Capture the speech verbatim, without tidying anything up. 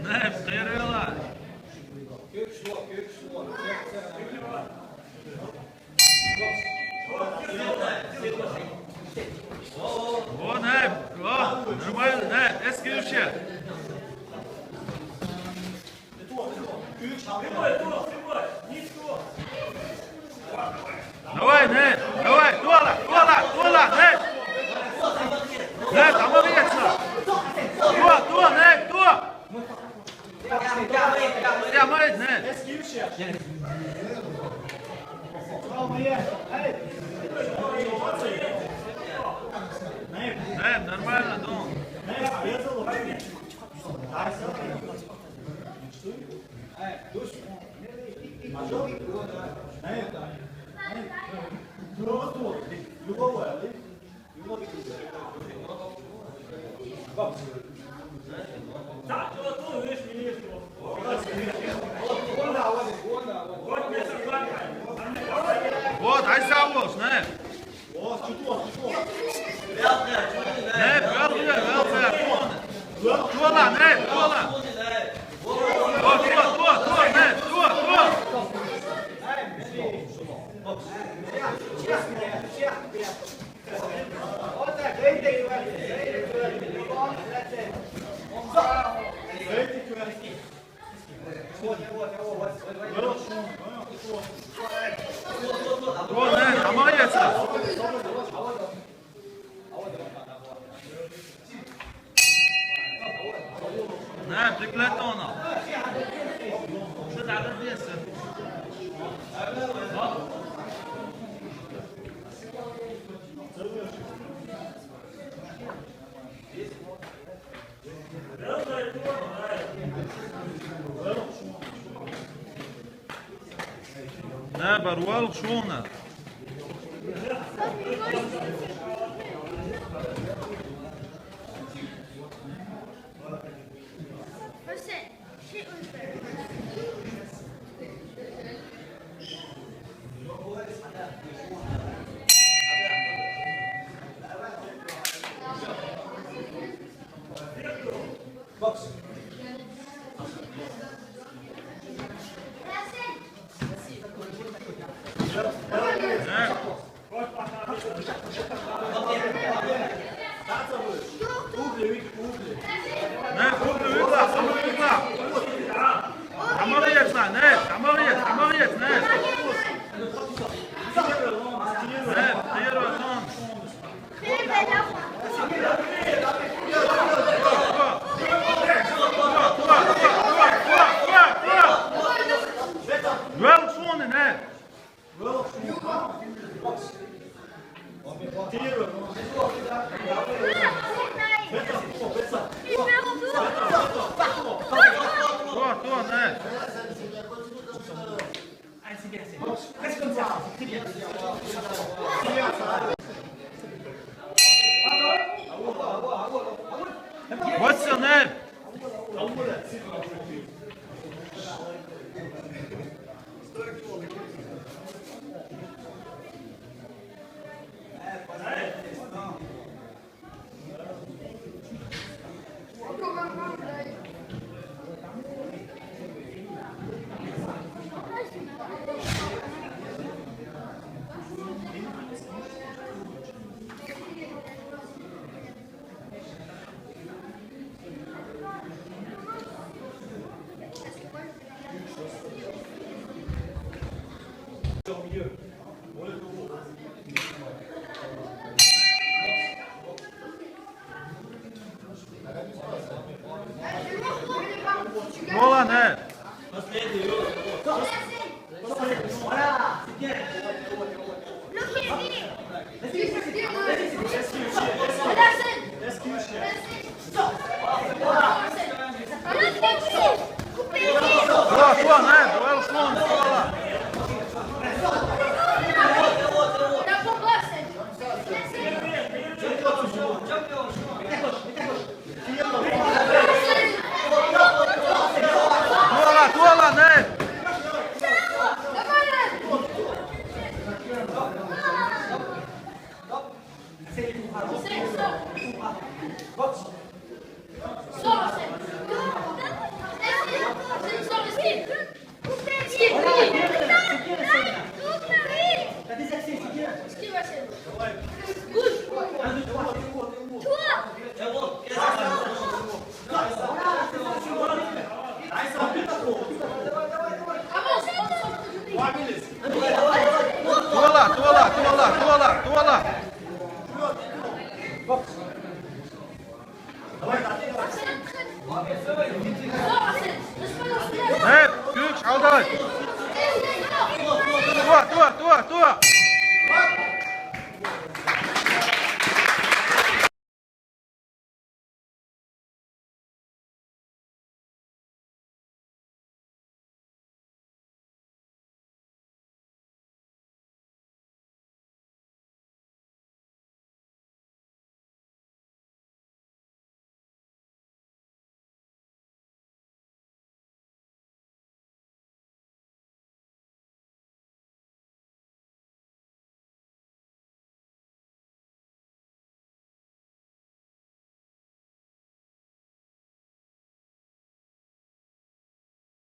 Nē, Sirila. О, nē, о, нормально, nē, es kīvšie. Давай, nē, давай, tolā, tolā, tolā, nē. Nē, там вечно. To, to, nē, to. Jā, mait, nē. Nē, нормально, doma. Вот, aizsāvos, nē. Nē, vēl, vēl, vēl, vēl. Tolā, nē, tolā. To, to, to, to, nē, to, to. To, nē, там вечно. Nē, tik letonā. Šitā redzēsim. Nē, bar vēl šūna. Nē, kūpli, kūpli. Amaliec, nē, amaliec, amaliec, nē. Nē, tīro, nē. Vēl šūni, nē. To, to, nē. What's your name? Nola, nē. Ko, ko, nē, duels, nē, duels. Tolā, tolā, nē. Boks. Sors, Arsène. Sors, esquive. Esquive, oui. T'as des accès, c'est bien. Esquive, Arsène. Bouge. Un, deux, trois, t'es où, t'es où ? Toi. Avance, avance. Trois minutes. Tuvala, tuvala, tuvala, tuvala, tuvala. Э, күч алдай. Туа, туа, туа, туа.